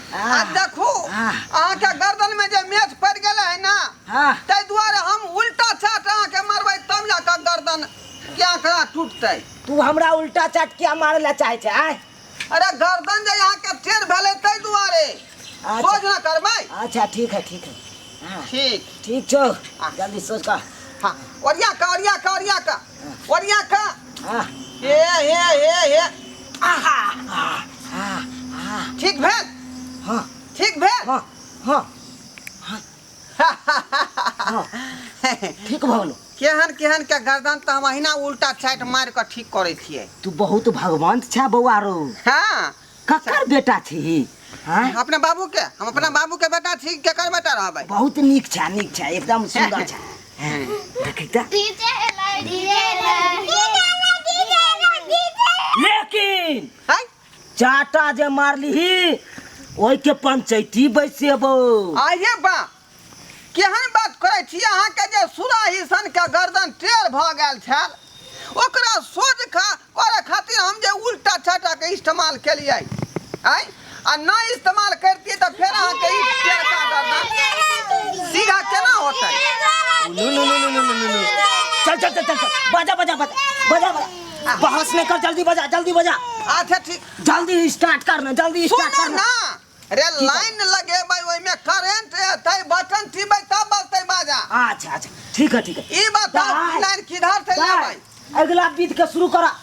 आ देखू, हाँ। अहाँके गर्दन में जे मेच पड़ि गेलै है ना, हाँ। ताहि दुआरे हम उल्टा चाट अहाँके मारबै तब जा कऽ गर्दन के आंकड़ा टूटतै। तू हमरा उल्टा चाट किया मारे ला चाहे छै आय? अरे गर्दन जे अहाँके टेढ़ भेलै ताहि दुआरे। अच्छा। सोच ना करबै। अच्छा ठीक है, ठीक है। हाँ। ठीक। ठीक छौ। हाँ। जल्दी सोच कर। हाँ, ओरिया का, ओरिया का, ओरिया का, ओरिया का। हाँ। हे हे हे हे। आहा, हाँ, हाँ, हाँ। ठीक भेल? हाँ। ठीक भेल? हाँ, हाँ, हाँ। हाँ। ठीक भऽ गेलौ। केहन केहन के गर्दन तऽ हम अहिना उल्टा छाटि मारि कऽ ठीक करै छियै। तू बहुत भगवंत छे बौआ रो। हाँ। ककर बेटा छी? हाँ? अपना बाबू के। हम अपना बाबू के बेटा छी, केकर बेटा रहबै? बहुत नीक छे, नीक छे, एकदम सुंदर छे। देखी तऽ। डीजे एलै, डीजे एलै, डीजे एलै, डीजे एलै, डीजे। लेकिन हैं? चाटा जे मारलीही ओहि के पंचैती बैसेबो। आये बा, केहन बात करै छी? अहाँके जे सुराही सन के गर्दन टेढ़ भऽ गेल छल ओकरा सोझ करे खातिर हम जे उल्टा छाटा के इस्तेमाल केलियै आँय, आ नहि इस्तेमाल करतियै तऽ फेर अहाँके ई टेढ़का गर्दन सीधा केना होतै? नु नु नु नु नु नु नु। चल चल चल चल चल, बजा बजा बजा बजा बजा, बहस नहीं कर, जल्दी बजा, जल्दी बजा। अच्छा ठीक, जल्दी स्टार्ट कर ना, जल्दी स्टार्ट सुनू कर ना। ना रे, लाइन लगेबै ओहिमे करेंट एतै, बटन टिपबै तब बजतै बाजा। अच्छा अच्छा ठीक है, ठीक है। ई बताउ दाइ, लाइन किधर से दाइ, लेबै? अगला बीत के शुरू करा।